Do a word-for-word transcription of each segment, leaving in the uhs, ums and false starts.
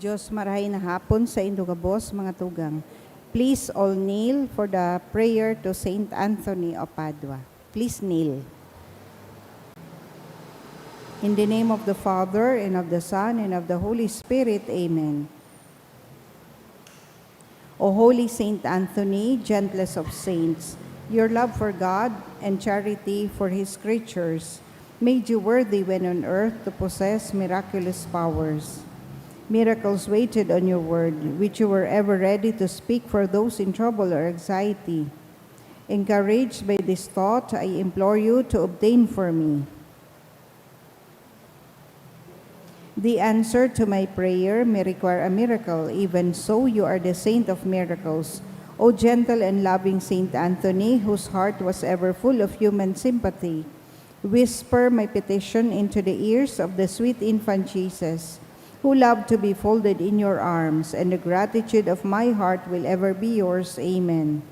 Diyos, marahay na hapon saindo gabos, mga tugang. Please all kneel for the prayer to Saint Anthony of Padua. Please kneel. In the name of the Father, and of the Son, and of the Holy Spirit. Amen. O holy Saint Anthony, gentlest of saints, your love for God and charity for His creatures made you worthy when on earth to possess miraculous powers. Miracles waited on your word, which you were ever ready to speak for those in trouble or anxiety. Encouraged by this thought, I implore you to obtain for me. The answer to my prayer may require a miracle. Even so, you are the saint of miracles. O gentle and loving Saint Anthony, whose heart was ever full of human sympathy, whisper my petition into the ears of the sweet infant Jesus, who loved to be folded in your arms, and the gratitude of my heart will ever be yours. Amen.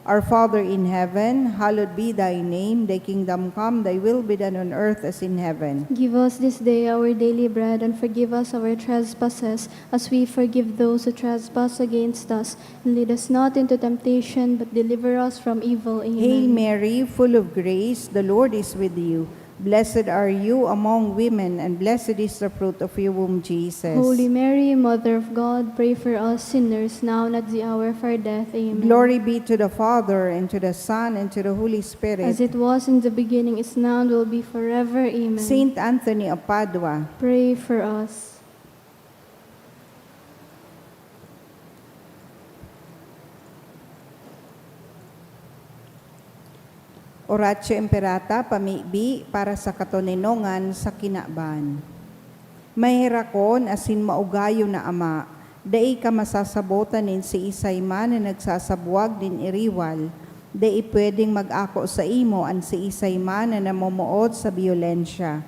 Our Father in heaven, hallowed be thy name. Thy kingdom come, thy will be done on earth as in heaven. Give us this day our daily bread, and forgive us our trespasses, as we forgive those who trespass against us. And lead us not into temptation, but deliver us from evil. Amen. Hail Mary, full of grace, the Lord is with you. Blessed are you among women, and blessed is the fruit of your womb, Jesus. Holy Mary, Mother of God, pray for us sinners, now and at the hour of our death. Amen. Glory be to the Father, and to the Son, and to the Holy Spirit. As it was in the beginning, is now, and will be forever. Amen. Saint Anthony of Padua. Pray for us. Oratio Imperata, pamibi para sa katoninongan sa kinaban. Maherakon asin maugayon na Ama, dai ka masasabotan nin siisay man na nagsasabwag nin iriwal, dai pwedeng mag-ako saimo an siisay man na namomoot sa byolensya.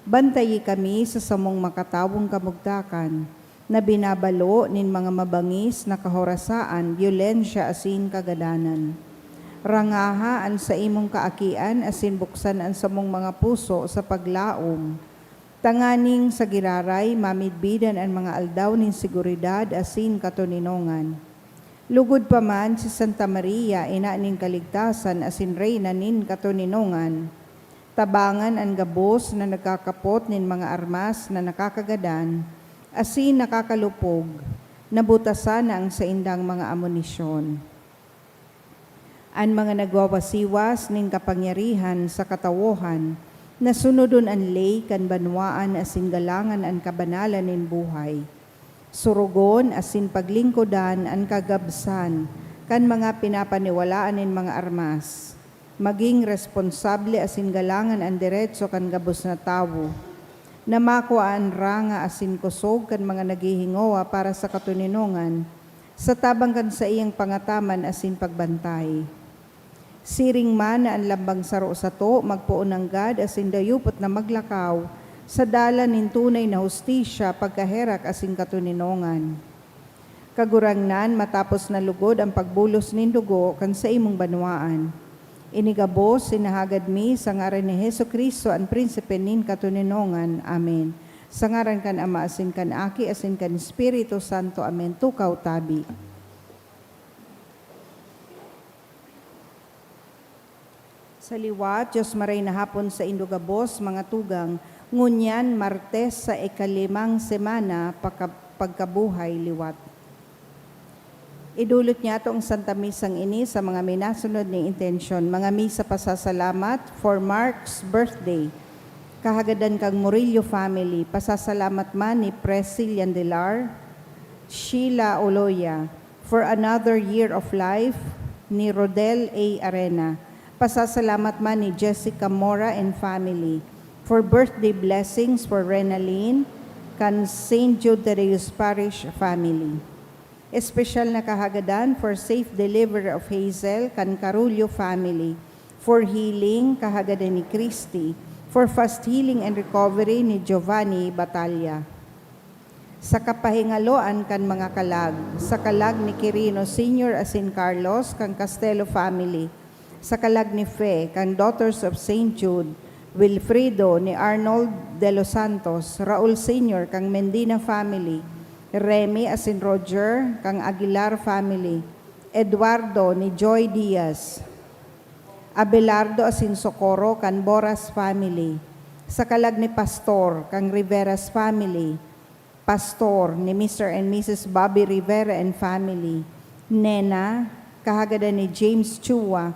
Bantayi kami sa samong makatawong kamugtakan, na binabalo nin mga mabangis na kahorasaan, byolensya asin kagadanan. Rangaha an saimong kaakian asin buksan an samong mga puso sa paglaom, tanganing sa giraray mamidbidan an mga aldaw nin seguridad asin katoninongan. Lugod pa man si Santa Maria, Ina nin Kaligtasan asin Reyna nin Katoninongan, tabangan an gabos na nagkakapot nin mga armas na nakakagadan asin nakakalupog, nabutasan na an saindang mga amunisyon. An mga nagwawasiwas nin kapangyarihan sa katawohan, na sunodon an ley kan banwaan asin galangan an kabanalan nin buhay. Surugon asin paglingkodan an kagabsan kan mga pinapaniwalaan nin mga armas. Maging responsable asin galangan an deretso kan gabos na tawo, na makua an ranga asin kosog kan mga naghihingowa para sa katoninongan, sa tabang kan saiyang pangataman asin pagbantay. Siring man na an lambang saro sato magpoon nanggad asin dayupot na maglakaw sa dalan nin tunay na hustisya, pagkaherak asin katoninongan. Kagurangnan, matapos na lugod an pagbulos nin dugo kan saimong banwaan. Ini gabos, hinahagad mi sa ngaran ni Jesu-Cristo, an Prinsipe nin Katoninongan. Amen. Sa ngaran kan Ama, asin kan Aki, asin kan Espiritu Santo. Amen. Tukaw tabi. Sa liwat, Diyos maray na hapon saindo gabos, mga tugang. Ngunyan, Martes sa ikalimang semana pagka-, pagkabuhay liwat. Idulot niyato ang Santa Misang ini sa mga minasunod na intensyon. Mga misa pasasalamat for Mark's birthday. Kahagadan kang Murillo family. Pasasalamat man ni Pres Cillian Delar, Sheila Oloya, for another year of life ni Rodel A. Arena. Pasasalamat man ni Jessica Mora and family for birthday blessings for Renalyn kan Saint Jude Thaddeus Parish family. Espesyal na kahagadan for safe delivery of Hazel kan Carullo family, for healing, kahagadan ni Christy, for fast healing and recovery ni Giovanni Batalla. Sa kapahingaloan kan mga kalag, sa kalag ni Quirino Senior asin Carlos kan Castelo family, sa kalag ni Fe kan Daughters of Saint Jude, Wilfredo ni Arnold de los Santos, Raul Senior kan Mendina family, Remy asin Roger kan Aguilar family, Eduardo ni Joy Diaz, Abelardo asin Socorro kan Boras family, sa kalag ni Pastor kan Riveras family, Pastor ni Mister and Missus Bobby Rivera and family, Nena, kahagadan ni James Chua,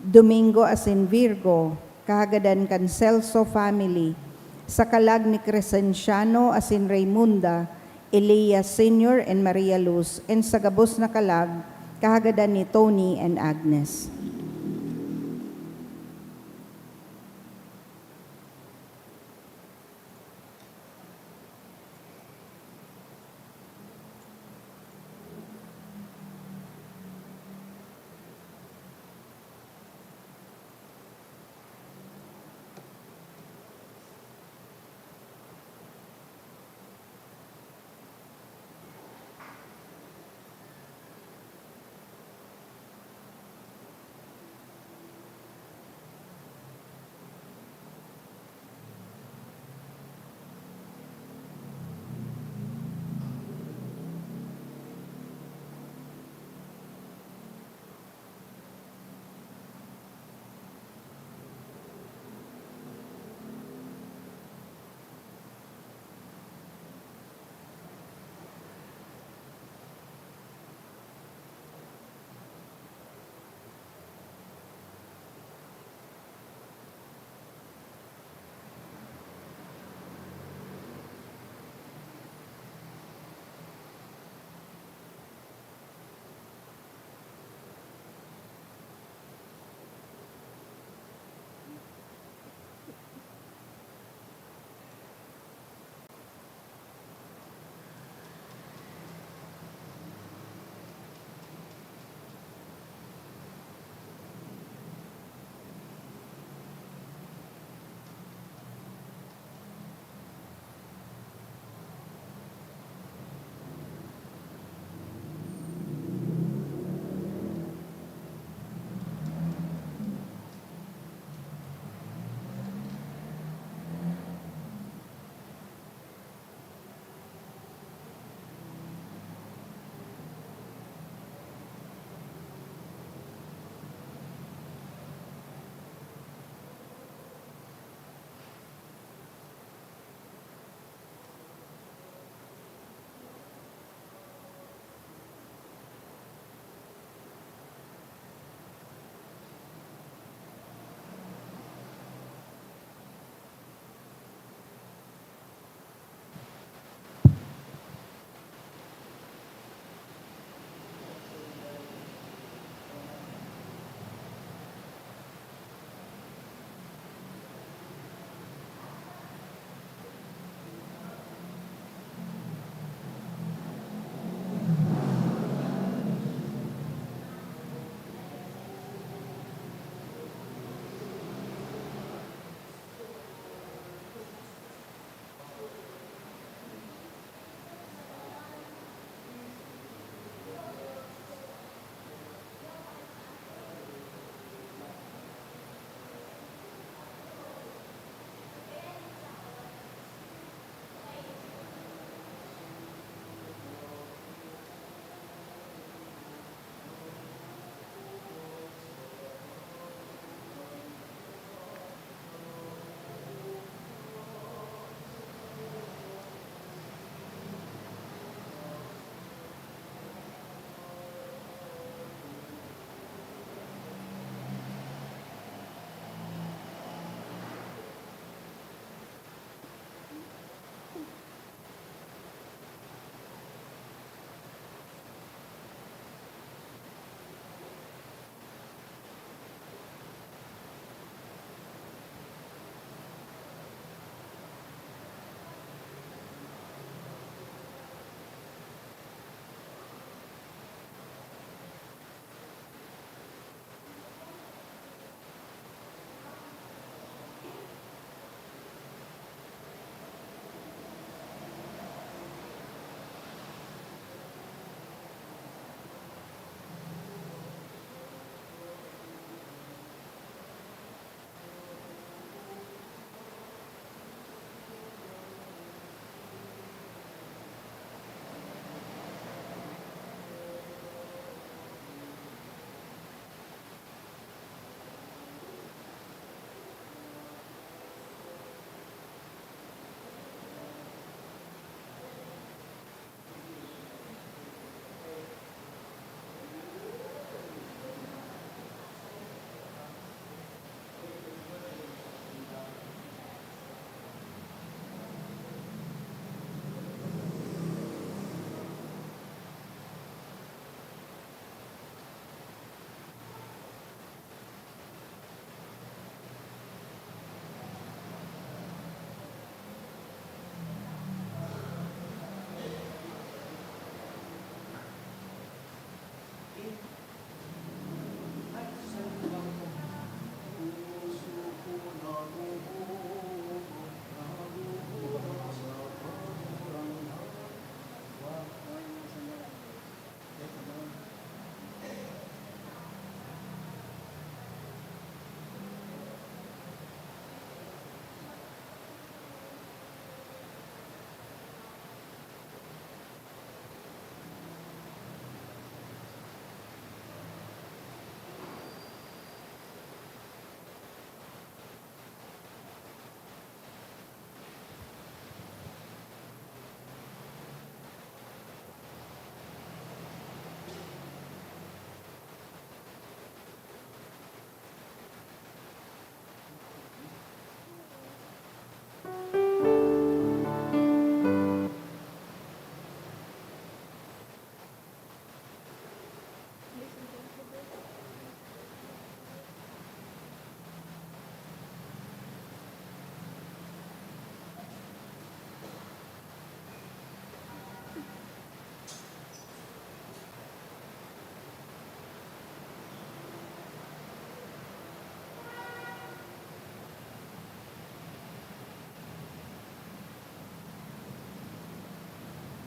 Domingo asin Virgo, kahagadan kan Celso family, sa kalag ni Crescenciano asin Raymunda, Elias Senior and Maria Luz, and sa gabos na kalag, kahagadan ni Tony and Agnes.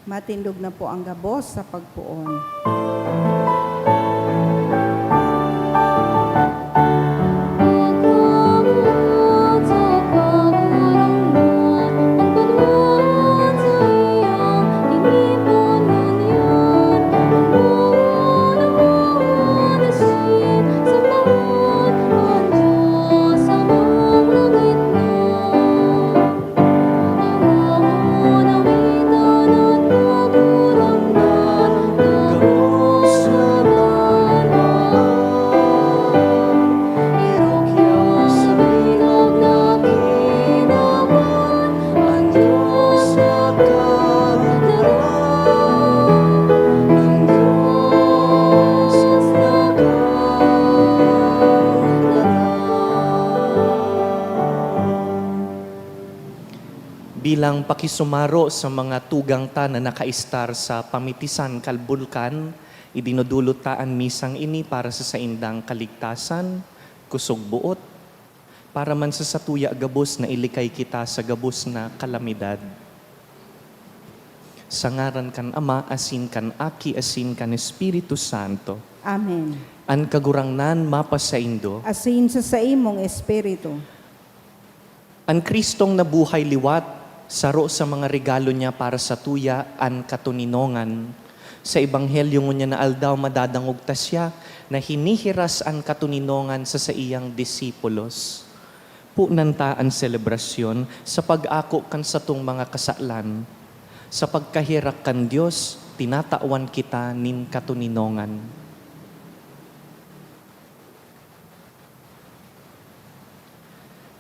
Matindog na po ang gabos sa pagpoon. Bilang pakisumaro sa mga tugang ta na nakaistar sa pamitisan kan bulkan, idinudulot ta an misang ini para sa saindang kaligtasan, kusog boot, para man sa satuya gabos na ilikay kita sa gabos na kalamidad. Sa ngaran kan Ama, asin kan Aki, asin kan Espiritu Santo. Amen. An Kagurangnan mapasaindo. Asin sa saimong espiritu. An Cristong nabuhay liwat, saro sa mga regalo niya para satuya, an katoninongan. Sa Ebanghelyo ngunyan na aldaw, madadangog ta siya na hinihiras an katoninongan sa saiyang disipulos. Punan ta an selebrasyon sa pag-ako kan satong mga kasalan. Sa pagkaherak kan Dios, tinatawan kita nin katoninongan.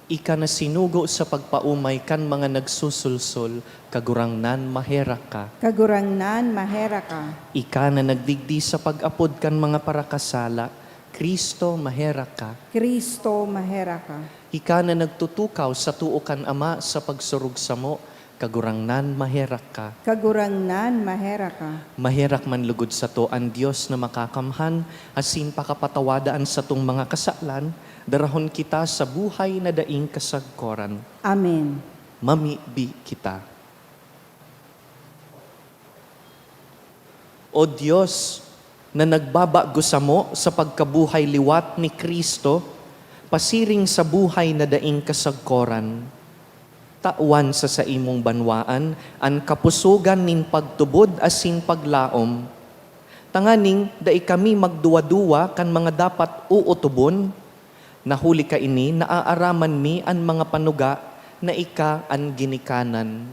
Ika na sinugo sa pagpaomay kan mga nagsusulsol, Kagurangnan, maherak ka. Kagurangnan, maherak ka. Ika na nagdigdi sa pag-apod kan mga parakasala, Cristo, maherak ka. Cristo, maherak ka. Ika na nagtutukaw sa too kan Ama sa pagsurog samo, Kagurangnan, maherak ka. Kagurangnan, maherak ka. Maherak man lugod sato an Dios na makakamhan, asin pakapatawada an satong mga kasalan, darahon kita sa buhay na daing kasagkoran. Amen. Mamibi kita. O Dios, na nagbabago samo sa pagkabuhay liwat ni Cristo, pasiring sa buhay na daing kasagkoran, tawan sa saimong banwaan an kapusogan nin pagtubod asin paglaom, tanganing dai kami magduwa-duwa kan mga dapat ootobon, na huli kaini naaaraman mi an mga panuga na ika an ginikanan.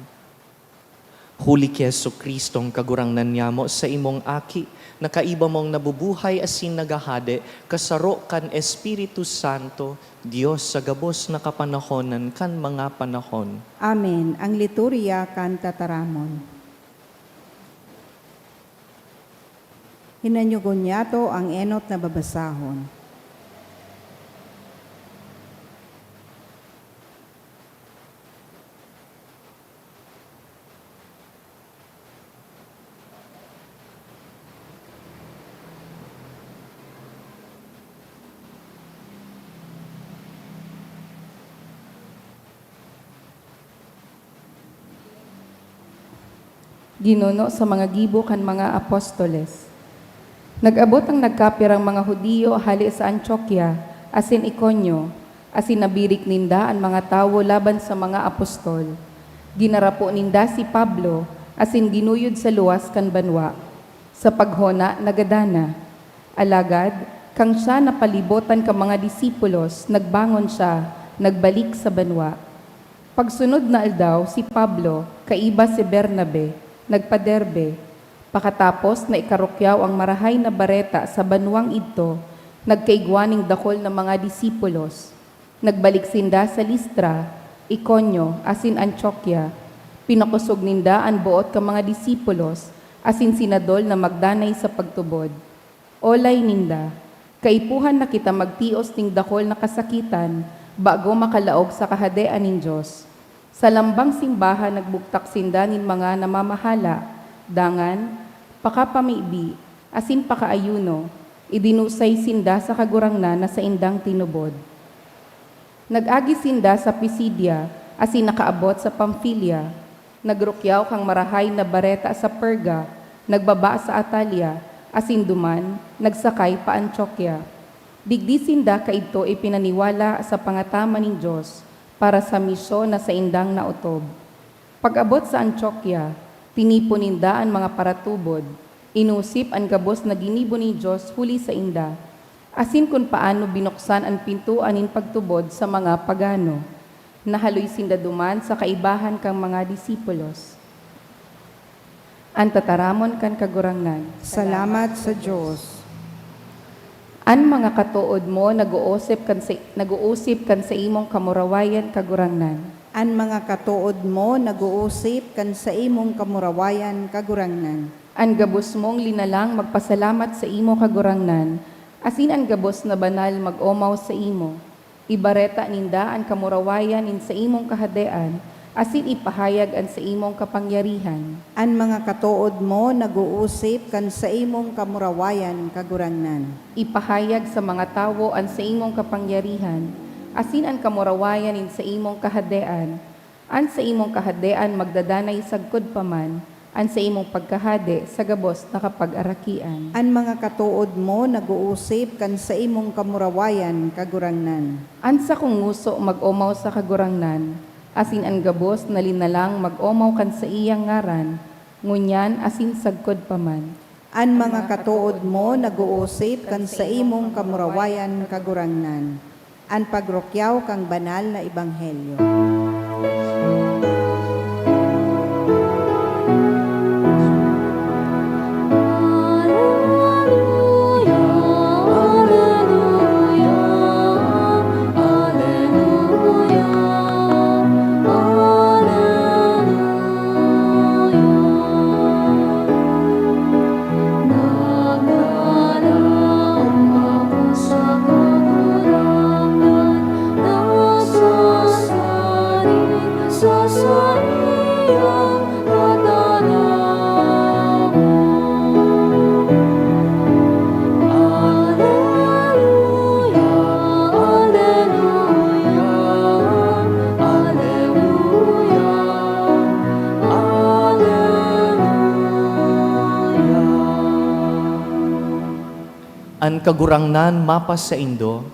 Huli ki Jesu-Cristong Kagurangnan nyamo, saimong Aki, na kaiba mong nabubuhay asin naghahade, kasaro kan Espiritu Santo, Dios sa gabos na kapanahonan kan mga panahon. Amen. Ang liturya kan tataramon. Hinanyogon niyato ang enot na babasahon. Ginuno sa mga gibo kan mga apostoles. Nag-abot an nagkapirang mga Judio hale sa Antiokia asin Iconio, asin nabirik ninda an mga tawo laban sa mga apostol. Ginarapo ninda si Pablo asin ginuyod sa luwas kan banwa. Sa paghona, nagadan na. Alagad, kan siya napalibotan kan mga disipulos, nagbangon siya, nagbalik sa banwa. Pagsunod na aldaw, si Pablo, kaiba si Bernabe, nagpa-Derbe. Pakatapos na ikarukyaw ang Marahay na Bareta sa banwang idto, nagkaigwa nin dakul na mga disipulos. Nagbalik sinda sa Listra, Iconio, asin Antiokia. Pinakosog ninda an boot kan mga disipulos, asin sinadol na magdanay sa pagtubod. Olay ninda, kaipuhan na kita magtios nin dakul na kasakitan bago makalaog sa Kahadean nin Dios. Sa lambang simbahan nagbugtak sinda nin mga namamahala, dangan, pakapamibi, asin pakaayuno, idinusay sinda sa Kagurangnan na saindang tinubod. Nag-agi sinda sa Pisidia asin nakaabot sa Pamfilia. Nagrukyaw kan Marahay na Bareta sa Perga, nagbaba sa Atalia, asin duman, nagsakay pa Antiokia. Digdi sinda kaidto ipinaniwala sa pangataman nin Dios para sa misyon na saindang naotob. Pag-abot sa Antiokia, tinipon ninda an mga paratubod, inosip an gabos na ginibo nin Dios huli sainda, asin kun paano binuksan an pintoan nin pagtubod sa mga pagano. Nahaloy sinda duman sa kaibahan kan mga disipulos. An tataramon kan Kagurangnan. Salamat sa Dios. An mga katood mo nag-uusip kan sa, nag-uusip kan saimong kamurawayan, Kagurangnan. An mga katood mo nag-uusip kan saimong kamurawayan, Kagurangnan. An gabos mong linalang magpasalamat sa imo, Kagurangnan, asin an gabos na banal mag-omaw sa imo. Ibareta ninda an kamurawayan nin saimong Kahadean, asin ipahayag an saimong kapangyarihan. An mga katood mo nag-uusip kan saimong kamurawayan, Kagurangnan. Ipahayag sa mga tawo an saimong kapangyarihan, asin an kamurawayan nin saimong Kahadean. An saimong Kahadean magdadanay sagkod pa man, an saimong pagkahade sa gabos na kapagarakian. An mga katood mo nag-uusip kan saimong kamurawayan, Kagurangnan. An sakong ngoso mag-omaw sa Kagurangnan, asin an gabos na linalang mag-omaw kan saiyang ngaran, ngunyan asin sagkod pa man. An mga katood mo nag-uusip kan saimong kamurawayan, Kagurangnan. An pagrukyaw kan banal na ebanghelyo. An Kagurangnan mapasaindo.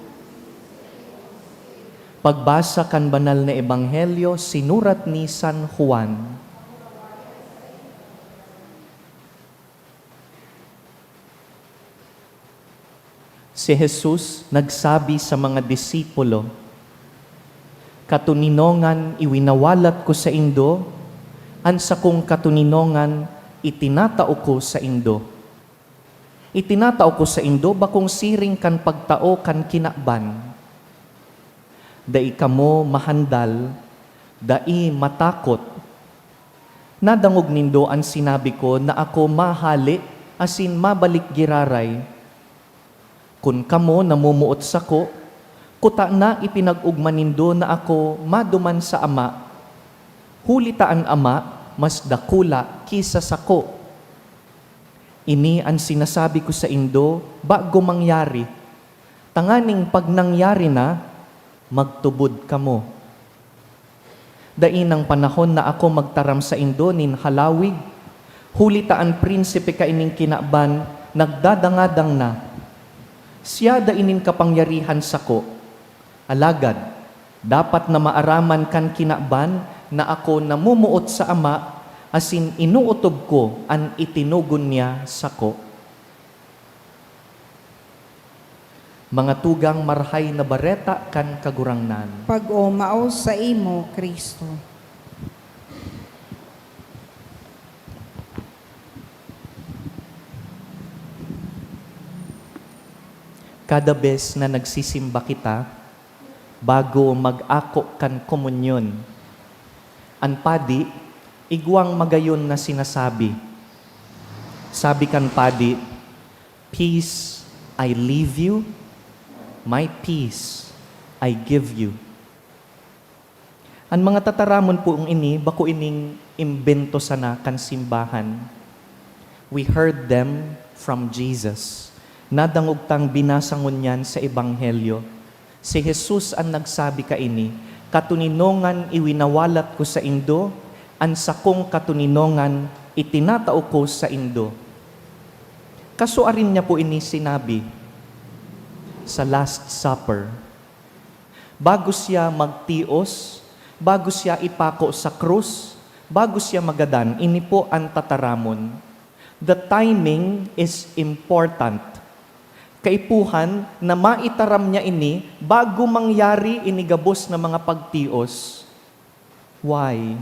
Pagbasa kan Banal na Ebanghelyo sinurat ni San Juan. Si Jesus nagsabi sa mga disipulo, "Katoninongan iwinawalat ko saindo, an sakong katoninongan itinatao ko saindo. Itinatao ko saindo bakong siring kan pagtao kan kinaban. Dai kamo mahandal, dai matakot. Nadangog nindo an sinabi ko na ako mahale asin mabalik giraray. Kun kamo namomoot sako, kuta na ipinag-ogma nindo na ako maduman sa Ama, huli ta an Ama mas dakula ki sa sako. Ini an sinasabi ko saindo bago mangyari, tanganing pag nangyari na, magtubod kamo. Dai nang panahon na ako magtaram saindo nin halawig, huli ta an prinsipe kaining kinaban nagdadangadang na. Siya dai nin kapangyarihan sako. Alagad, dapat na maaraman kan kinaban na ako namomoot sa Ama, asin inootob ko an itinugon niya sako." Mga tugang, Marahay na Bareta kan Kagurangnan. Pag-omao saimo, Cristo. Kada bes na nagsisimba kita, bago mag-ako kan komunyon, an padi, igwang magayon na sinasabi. Sabi kan padi, "Peace I leave you, my peace I give you." An mga tataramon pong ini, bako ining imbento sana kan simbahan. We heard them from Jesus. Nadangog tang binasa ngunyan sa Ebanghelyo. Si Jesus an nagsabi kaini, "Katoninongan iwinawalat ko saindo, An sakong katoninongan itinatao ko saindo. Kasuarin niya po ini sinabi sa Last Supper. Bago siya magtios, bago siya ipako sa krus, bago siya magadan, ini po an tataramon. The timing is important. Kaipuhan na maitaram niya ini bago mangyari ini gabos na mga pagtios. Why?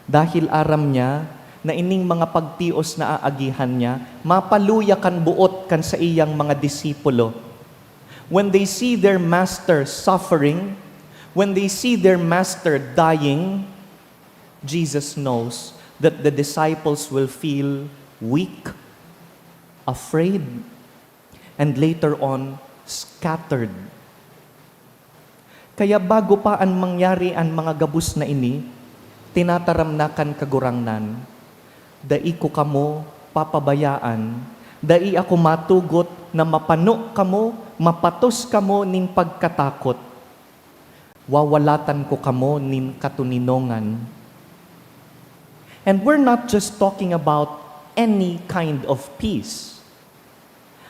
Dahil aram niya na ining mga pagtios na aagihan niya, mapaluya kan boot kan saiyang mga disipulo. When they see their master suffering, when they see their master dying, Jesus knows that the disciples will feel weak, afraid, and later on, scattered. Kaya bago pa an mangyari an mga gabos na ini, tinataram na kan Kagurangnan, "Dai ko kamo papabayaan, dai ako matugot na mapano kamo, mapatos kamo nin pagkatakot. Wawalatan ko kamo nin katoninongan." And we're not just talking about any kind of peace.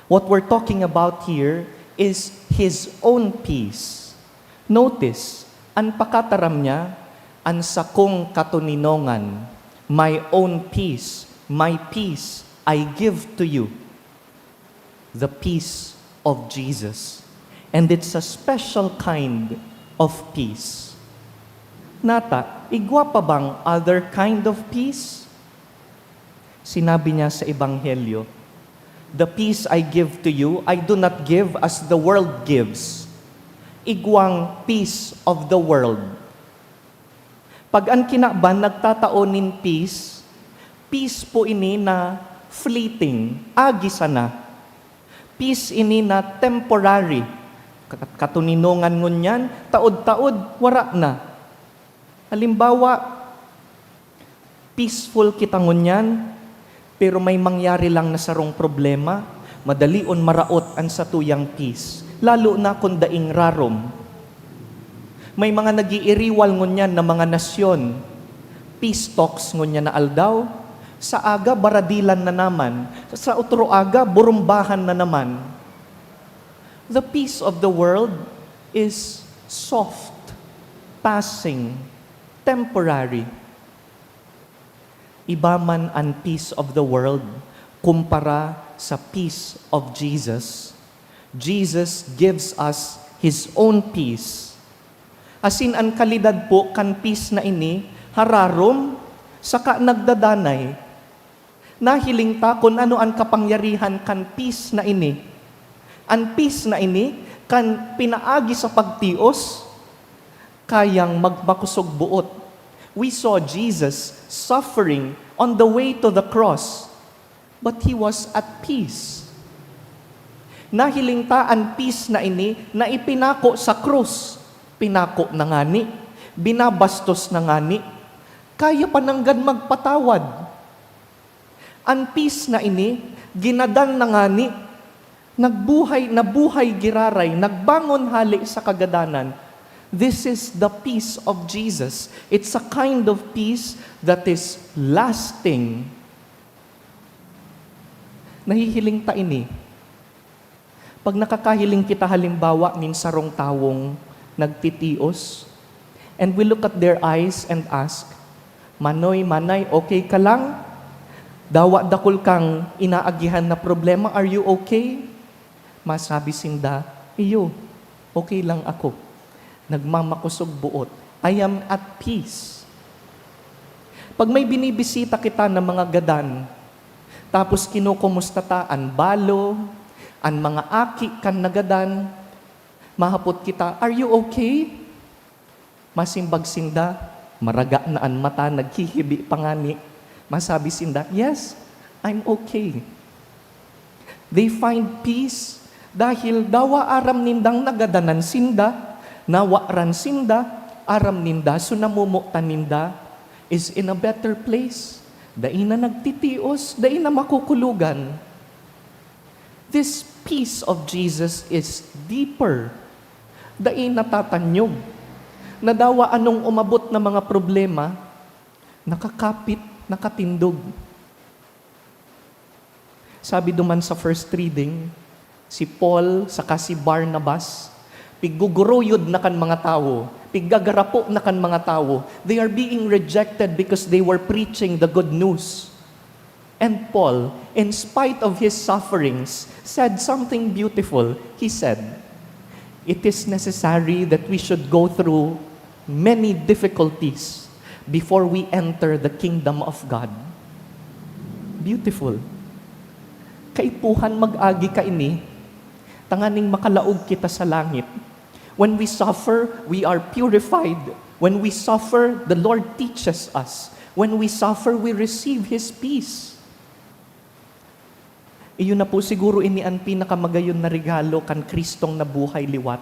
What we're talking about here is his own peace. Notice, an pakataram niya, "An sakong katoninongan, my own peace, my peace I give to you." The peace of Jesus. And it's a special kind of peace. Nata, igwa pa bang other kind of peace? Sinabi niya sa Ebanghelyo, "The peace I give to you, I do not give as the world gives." Igwang peace of the world. Pag an kinaban nagtatao nin peace, peace po ini na fleeting, agi sana. Peace ini na temporary. Kat-, katoninongan ngunyan, taod-taod, wara na. Halimbawa, peaceful kita ngunyan, pero may mangyari lang na sarong problema, madalion maraot an satuyang peace, lalo na kun daing rarom. May mga nag-iiriwal ngunyan na mga nasyon. Peace talks ngunyan na aldaw, sa aga baradilan na naman, sa otro aga burumbahan na naman. The peace of the world is soft, passing, temporary. Iba man an peace of the world kumpara sa peace of Jesus. Jesus gives us His own peace. Asin an kalidad po kan peace na ini, hararom, saka nagdadanay. Nahiling ta kun ano an kapangyarihan kan peace na ini. An peace na ini, kan pinaagi sa pagtios, kayang magmakosog boot. We saw Jesus suffering on the way to the cross, but he was at peace. Nahiling ta an peace na ini na ipinako sa krus. Pinako na ngani, binabastos na ngani, kaya pa nanggad magpatawad. An peace na ini, ginadan na ngani, nagbuhay, nabuhay giraray, nagbangon hale sa kagadanan. This is the peace of Jesus. It's a kind of peace that is lasting. Nahihiling ta ini. Pag nakakahiling kita halimbawa nin sarong tawong nagtitios, and we look at their eyes and ask, "Manoy, Manay, okay ka lang? Dawa dakul kang inaagihan na problema, are you okay?" Masabi sinda, "Iyo, okay lang ako." Nagmamakosog boot, "I am at peace." Pag may binibisita kita na mga gadan, tapos kinukumusta ta an balo, an mga aki kan nagadan, mahapot kita, "Are you okay?" Masimbag sinda, maraga na an mata, naghihibi pa ngani. Masabi sinda, "Yes, I'm okay." They find peace dahil dawa aram nindang nagadanan sinda, nawaran sinda, aram ninda, so namomotan ninda is in a better place. Dai na nagtitios, dai na makukulogan. This peace of Jesus is deeper. Dai natatanyog. Na dawa anong umabot na mga problema, Nakakapit, nakatindog. Sabi duman sa first reading, si Paul saka si Barnabas, pigguguruyod na kan mga tawo, piggagarapo na kan mga tawo. They are being rejected because they were preaching the good news. And Paul, in spite of his sufferings, said something beautiful. He said, "It is necessary that we should go through many difficulties before we enter the kingdom of God." Beautiful. Kaipuhan mag-agi kaini, tanganing makalaog kita sa langit. When we suffer, we are purified. When we suffer, the Lord teaches us. When we suffer, we receive His peace. Iyo na po siguro ini an pinakamagayon na regalo kan Kristong nabuhay liwat.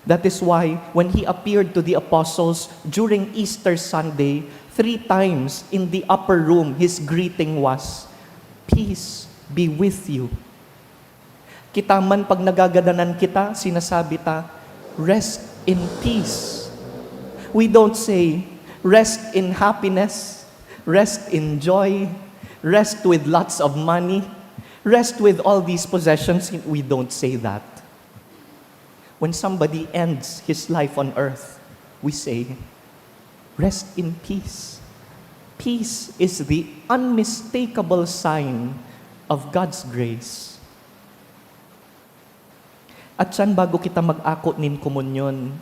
That is why, when He appeared to the apostles during Easter Sunday, three times in the upper room, His greeting was, "Peace be with you." Kita man, pag nagagadanan kita, sinasabi ta, "Rest in peace." We don't say, "Rest in happiness, rest in joy, rest with lots of money, rest with all these possessions." We don't say that. When somebody ends his life on earth, we say, "Rest in peace." Peace is the unmistakable sign of God's grace. At siyan, bago kita mag-ako nin komunyon,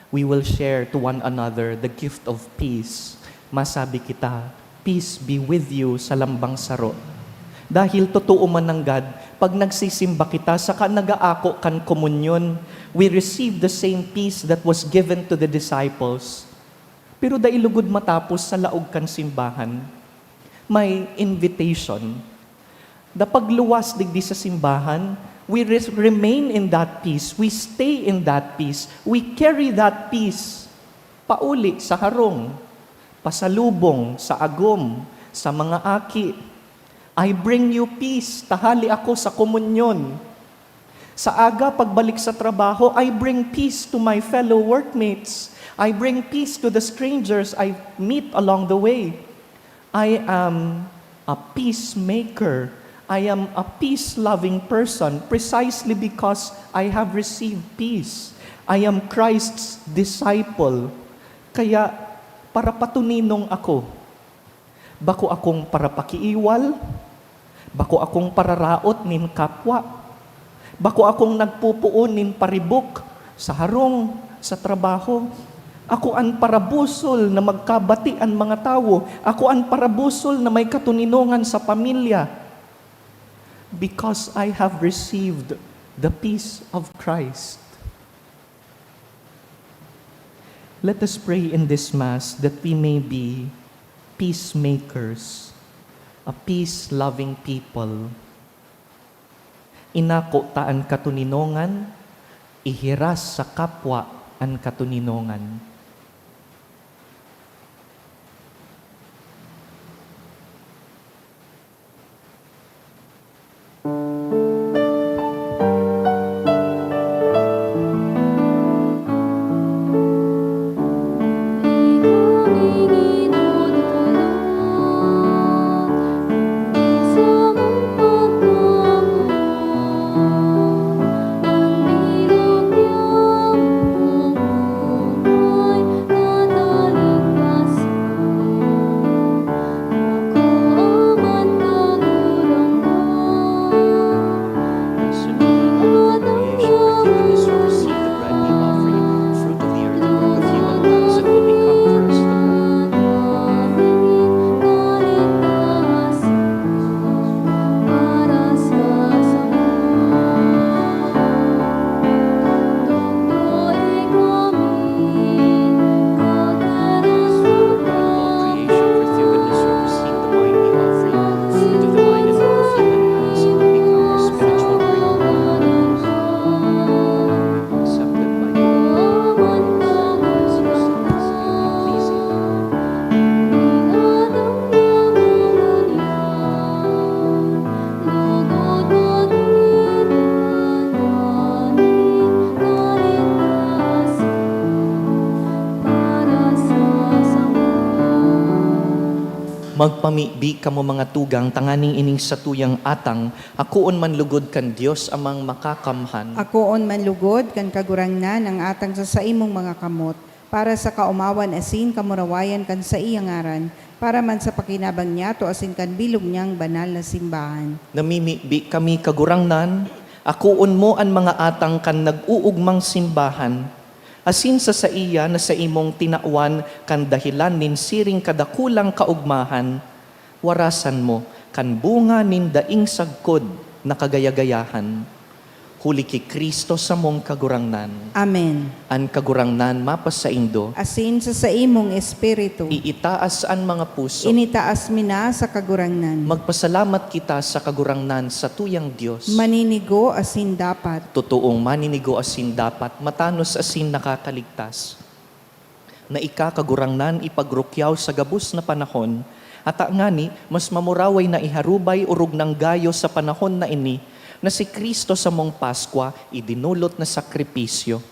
we will share to one another the gift of peace. Masabi kita, "Peace be with you," sa lambang saro. Dahil totoo man nanggad, pag nagsisimba kita saka nag-aako kan komunyon, we receive the same peace that was given to the disciples. Pero dai lugod matapos sa laog kan simbahan. May invitation. Da pagluwas digdi sa simbahan, we res-, remain in that peace, we stay in that peace, we carry that peace pauli sa harong, pasalubong sa agom, sa mga aki. "I bring you peace, tahali ako sa komunyon." Sa aga, pagbalik sa trabaho, "I bring peace to my fellow workmates. I bring peace to the strangers I meet along the way." I am a peacemaker. I am a peace-loving person precisely because I have received peace. I am Christ's disciple. Kaya, parapatuninong ako. Bako akong parapakiiwal, bako akong pararaot nin kapwa, bako akong nagpopoon nin paribok sa harong, sa trabaho. Ako an parabusol na magkabati an mga tawo. Ako an parabusol na may katoninongan sa pamilya. Because I have received the peace of Christ. Let us pray in this Mass that we may be peacemakers, a peace-loving people. Inako ta an katoninongan, ihiras sa kapwa an katoninongan. Magpamibi kamo, mga tugang, tanganing ining satuyang atang akoon man lugod kan Dios Amang Makakamhan. Akoon man lugod kan Kagurangnan ang atang sa saimong mga kamot, para sa kaomawan asin kamurawayan kan saiyang ngaran, para man sa pakinabang niyato asin kan bilog niyang banal na simbahan. Namimibi kami, Kagurangnan, akoon mo an mga atang kan nag-uugmang simbahan, asin sa saiya na saimong tinawan kan dahelan nin siring kadakulang kaogmahan, warasan mo kan bunga nin daing sagkod na kagayagayahan. Huli ki Cristo samong Kagurangnan. Amen. An Kagurangnan mapasaindo. Asin sa saimong espiritu. Iitaas an mga puso. Initaas mi na sa Kagurangnan. Magpasalamat kita sa Kagurangnan, satuyang Dios. Maninigo asin dapat. Totoong maninigo asin dapat, matanos asin nakakaligtas. Na ika, Kagurangnan, ipagrukyaw sa gabos na panahon, ata ngani mas mamuraway na iharubay orog nang gayo sa panahon na ini, na si Cristo samong Paskwa idinolot na sakripisyo.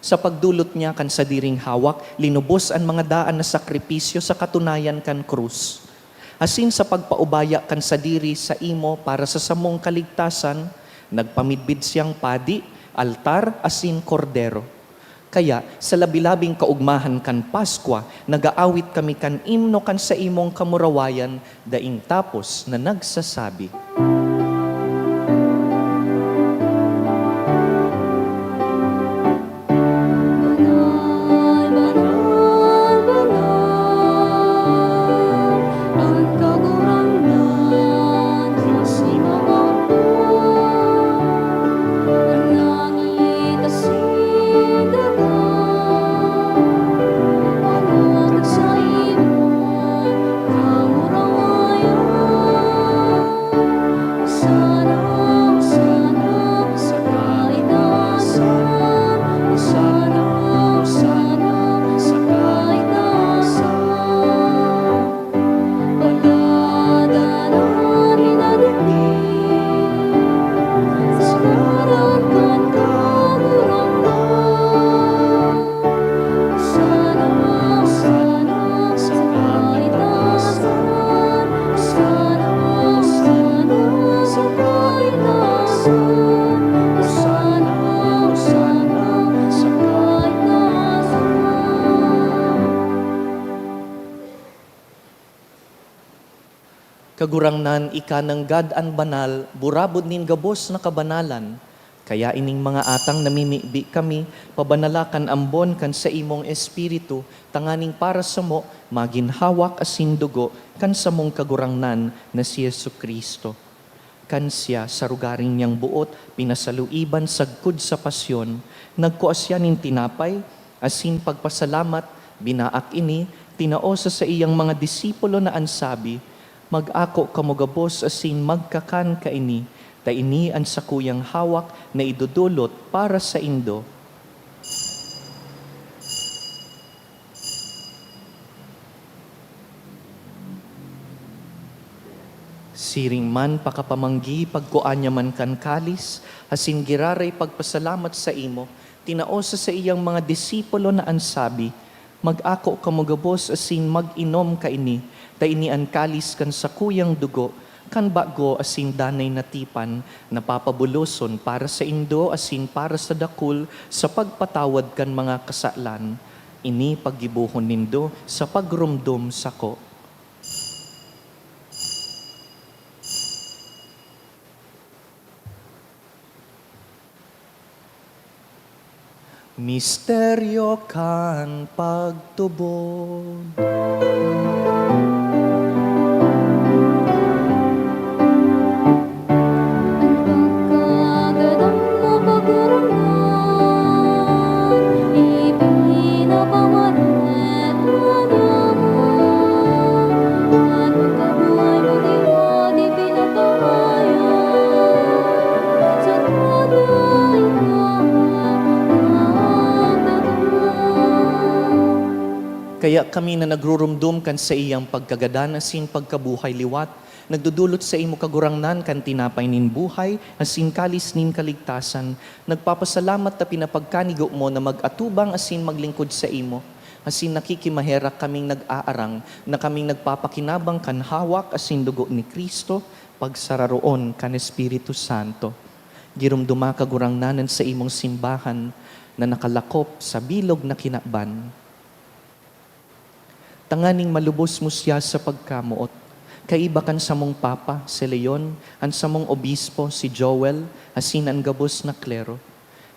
Sa pagdolot niya kan sadiring hawak, linubos an mga daan na sakripisyo sa katunayan kan krus. Asin sa pagpaubaya kan sadiri saimo para sa samong kaligtasan, nagpamidbid siyang padi, altar, asin kordero. Kaya, sa labi-labing kaogmahan kan Paskwa, nag-aawit kami kan imno kan saimong kamurawayan daing tapos na nagsasabi, "Banal, banal, banal, an Kagurangnan, Dios nin mga hukbo. An langit asin daga, nagpalugod sa imo kamurawayan." Hosana, Hosana sa kaitaasan. Hosana, Hosana sa kaitaasan. Palad an ari na digdi, sa ngaran kan Kagurangnan. Hosana, Hosana sa kaitaasan. Hosana, Hosana sa kaitaasan. Hosana, Hosana sa kaitaasan. Kagurangnan, ika nanggad an banal, burabod nin gabos na kabanalan. Kaya ining mga atang namimibi kami, pabanala kan ambon kan saimong Espiritu, tanganing para samo magin hawak asin dugo kan samong Kagurangnan na si Jesu-Cristo. Kan siya, sa rogaring niyang boot, pinasaluiban sagkod sa pasyon, nagkua siya nin tinapay, asin pagpasalamat, binaak ini, tinao sa saiyang mga disipulo na an sabi, "Mag-ako kamo gabos asin magkakan kaini, ta ini an sakuyang hawak na idodolot para saindo." Siring man pakapamanggi, pagkua niya man kan kalis, asin giraray pagpasalamat saimo, tinao sa saiyang mga disipulo na an sabi, "Mag-ako kamo gabos asin mag-inom kaini, ta ini an kalis kan sakuyang dugo, kan bago asin danay na tipan, na papabuloson para saindo asin para sa dakul sa pagpatawad kan mga kasalan. Ini paggibohon nindo sa pagromdom sako." Misteryo kan pagtubod. An pagkagadan mo, Kagurangnan, ipinapamaret mo niya. An pagkabuhay mo, di mo di pinapahayag, sa pagkain mo, Kaya kami na nagruromdom kan saiyang pagkagadan asin pagkabuhay liwat, nagdodolot saimo, Kagurangnan, kan tinapay nin buhay asin kalis nin kaligtasan. Nagpapasalamat ta pinapagkanigo mo na mag-atubang asin maglingkod saimo. Asin nakikimaherak kaming nag-aarang na kaming nagpapakinabang kan hawak asin dugo ni Cristo, pagsararoon kan Espiritu Santo. Giromdoma, Kagurangnan, an saimong simbahan na nakalakop sa bilog na kinaban, tanganing malubos mo siya sa pagkamoot. Kaiba kan samong Papa, si Leon, an samong Obispo, si Joel, asin an gabos na klero.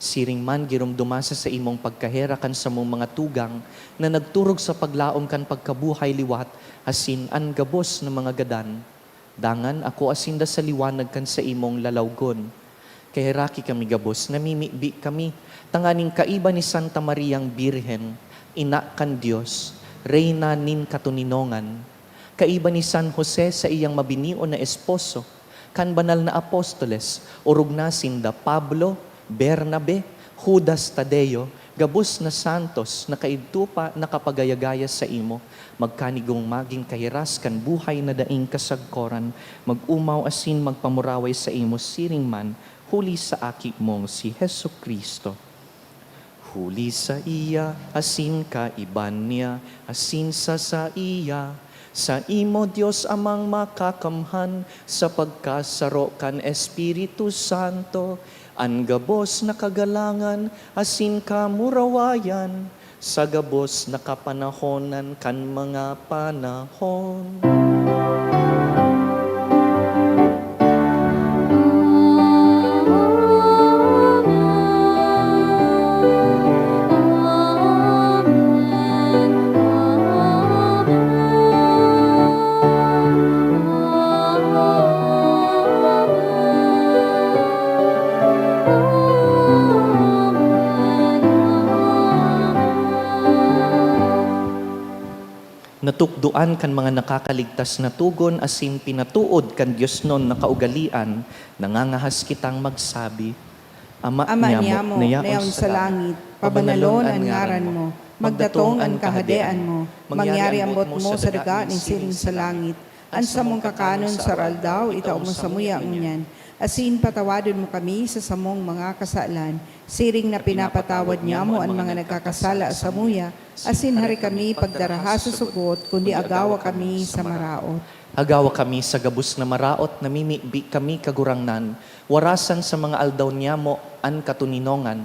Siring man, giromdoma sa saimong pagkaherak an samong mga tugang na nagturog sa paglaom kan pagkabuhay liwat, asin an gabos na mga gadan. Dangan akoa sinda sa liwanag kan saimong lalawgon. Kaheraki kami gabos, namimibi kami, tanganing kaiba ni Santa Mariang Birhen, Ina kan Dios, Reyna nin katoninongan, kaiba ni San Jose saiyang mabinion na esposo, kan banal na apostoles, orog na sinda Pablo, Bernabe, Judas Tadeo, gabos na santos na kaidto pa nakapagayagaya saimo, magkanigong magin kahiras kan buhay na daing kasagkoran, mag-omaw asin magpamuraway saimo siring man, huli sa Aki mong si Jesu-Cristo. Huli saiya, asin kaiba niya, asin sa saiya, saimo, Dios Amang Makakamhan, sa pagkasaro kan Espiritu Santo, an gabos na kagalangan asin kamurawayan sa gabos na kapanahonan kan mga panahon. Natukdoan kan mga nakakaligtas na togon asin pinatood kan diosnon na kaugalean, nangangahas kitang magsabi, Ama, Ama niamo, niamo, na yaon sa langit, pabanalon an ngaran mo, magdatong an kahadean mo, mangyari an boot mo sa daga nin siring sa langit. An samong kakanon sa aroaldaw, itao mo samuya ngunyan. Asin patawadon mo kami sa samong mga kasalan, siring na pinapatawad niamo an mga nagkakasala samuya, asin hari kami pagdaraha sa sugot, kundi agawa kami sa maraot. Agawa kami sa gabos na maraot, namimibi kami, Kagurangnan, warasan sa mga aldaw niamo an katoninongan,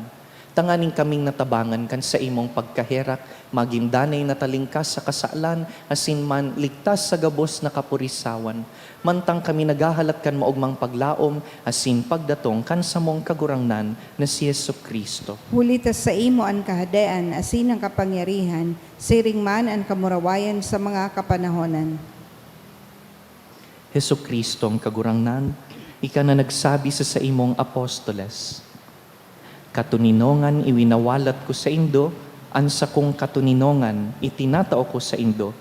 tanganing kaming natabangan kan saimong pagkaherak, magin danay na talingkas sa kasalan, asin man ligtas sa gabos na kapurisawan, mantang kami naghahalat kan maogmang paglaom asin pagdatong kan samong Kagurangnan na si Jesu-Cristo. Huli ta saimo an kahadean asin an kapangyarihan, siring man an kamurawayan sa mga kapanahonan. Jesu-Cristong Kagurangnan, ika na nagsabi sa saimong apostoles, "Katoninongan iwinawalat ko saindo, an sakong katoninongan itinatao ko saindo."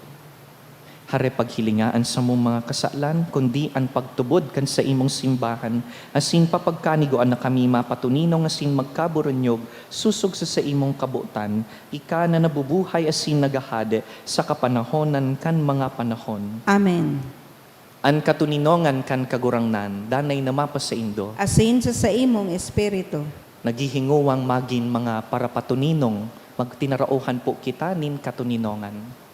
Hare paghilinga an samong mga kasalan, kundi an pagtubod kan saimong simbahan, asin papagkanigoan na kami mapatoninong asin magkaburunyog sosog sa saimong kabotan, ika na nabubuhay asin naghahade sa kapanahonan kan mga panahon. Amen. An katoninongan kan Kagurangnan danay na mapasaindo. Asin sa saimong espiritu. Naghihingowang magin mga parapatoninong, magtinarauhan po kita nin katoninongan.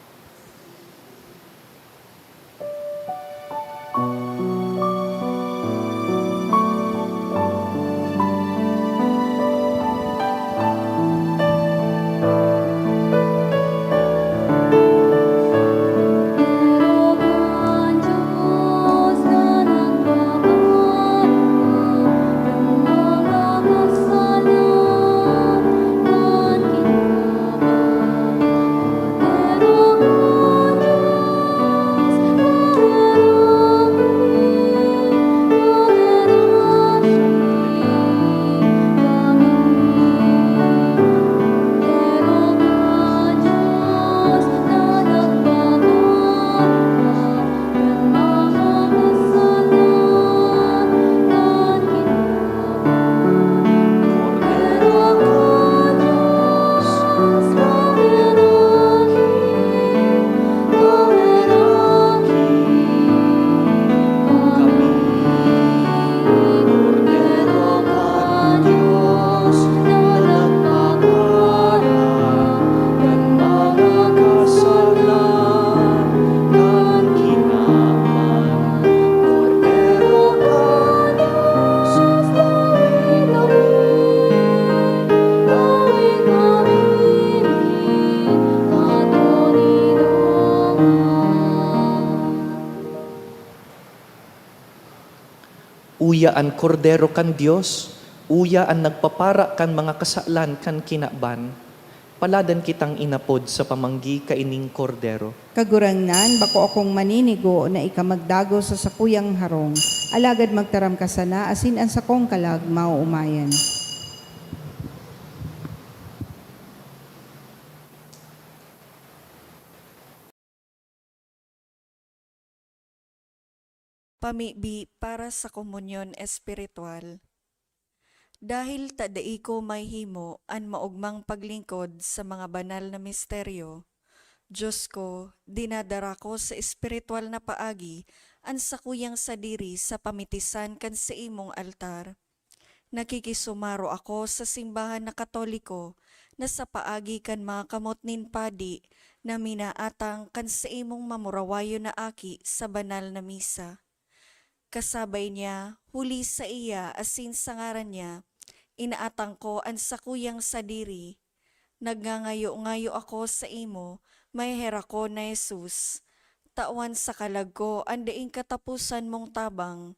Uya an Kordero kan Dios, uya an nagpapara kan mga kasalan kan kinaban. Paladan kitang inapod sa pamanggi kaining Kordero. Kagurangnan, bako akong maninigo na ika magdagos sa sakuyang harong, alagad magtaram ka sana asin an sakong kalag maoomayan. Pamibi para sa komunyon espiritual. Dahil ta dai ko mahimo an maogmang paglingkod sa mga banal na misteryo, Dios ko, dinadara ko sa espiritual na paagi an sakuyang sadiri sa pamitisan kan saimong altar. Nakikisumaro ako sa simbahan na Katoliko na sa paagi kan mga kamot nin padi na minaatang kan saimong mamurawayon na aki sa banal na misa. Kasabay niya, huli saiya asin sa ngaran niya, inaatang ko an sakuyang sadiri. Nagngangayo-ngayo ako saimo, maheherakon na Jesus, tawan sa kalag ko an daing kataposan mong tabang.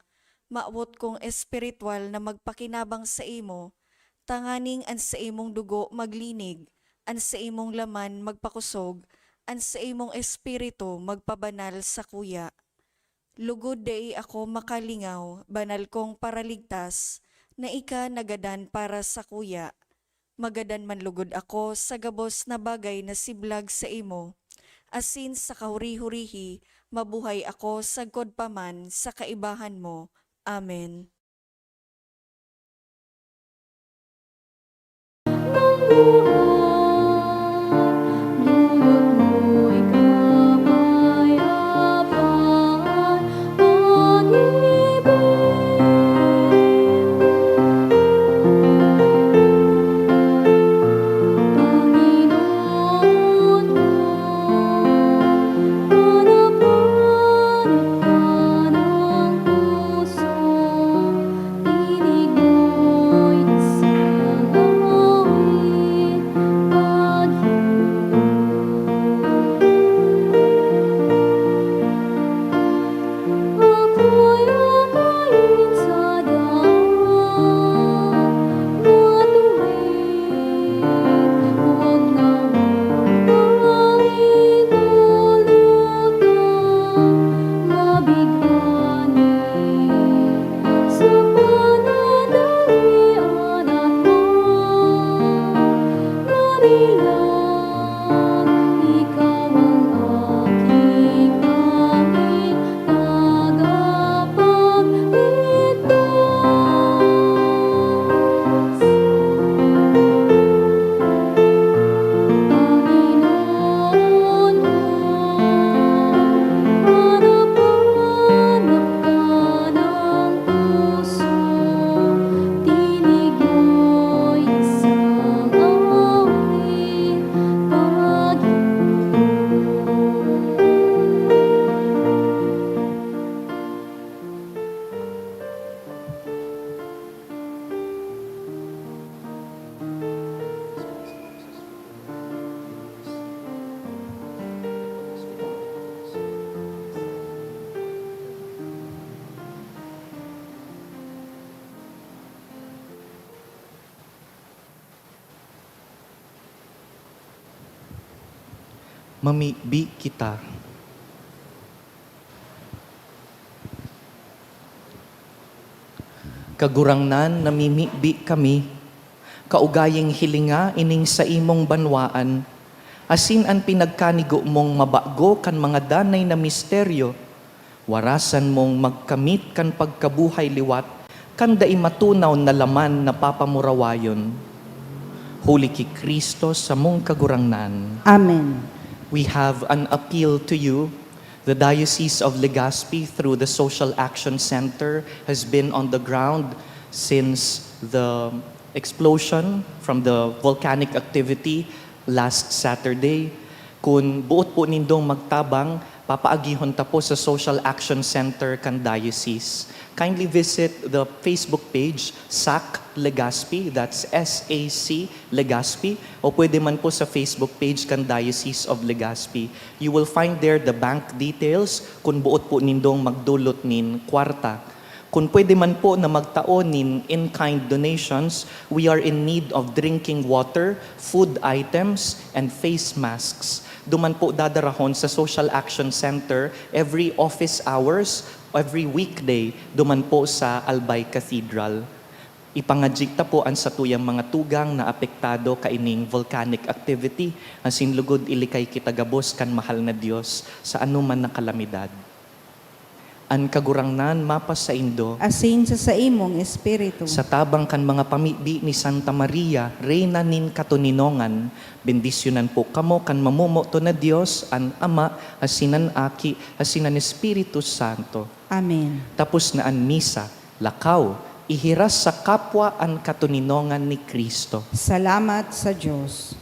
Mawot kong espiritual na magpakinabang saimo, tanganing an saimong dugo maglinig, an saimong laman magpakosog, an saimong espiritu magpabanal sakuya. Lugod dai ako makalingaw, banal kong Paraligtas, na ika nagadan para sakuya. Magadan man lugod ako sa gabos na bagay na siblag saimo, asin sa kahuri-hurihi mabuhay ako sagkod pa man sa kaibahan mo. Amen. Mamibi kita. Kagurangnan, namimibi kami, kaugaying hilinga ining saimong banwaan, asin an pinagkanigo mong mabago kan mga danay na misteryo, warasan mong magkamit kan pagkabuhay liwat kan dai matunaw na laman na papamurawayon. Huli ki Cristo, samong Kagurangnan. Amen. We have an appeal to you. The Diocese of Legazpi, through the Social Action Center, has been on the ground since the explosion from the volcanic activity last Saturday. Kun boot po nindong magtabang, papaagihon ta po sa Social Action Center kan Diocese. Kindly visit the Facebook page, SAC Legazpi, that's S A C Legazpi, o pwede man po sa Facebook page kan Diocese of Legazpi. You will find there the bank details kun boot po nindong magdulot nin kwarta. Kun pwede man po na magtao nin in-kind donations, we are in need of drinking water, food items, and face masks. Duman po dadarahon sa Social Action Center every office hours, every weekday, duman po sa Albay Cathedral. Ipangadyi ta po an satuyang mga tugang na apektado kaining volcanic activity, asin lugod ilikay kita gabos kan mahal na Dios sa anoman na kalamidad. An Kagurangnan mapasaindo. Asin sa saimong espiritu. Sa tabang kan mga pamibi ni Santa Maria, Reyna nin Katoninongan, bendisyonan po kamo kan mamomoton na Dios, an Ama, asin an Aki, asin an Espiritu Santo. Amen. Tapos na an misa, lakaw, ihiras sa kapwa an katoninongan ni Cristo. Salamat sa Dios.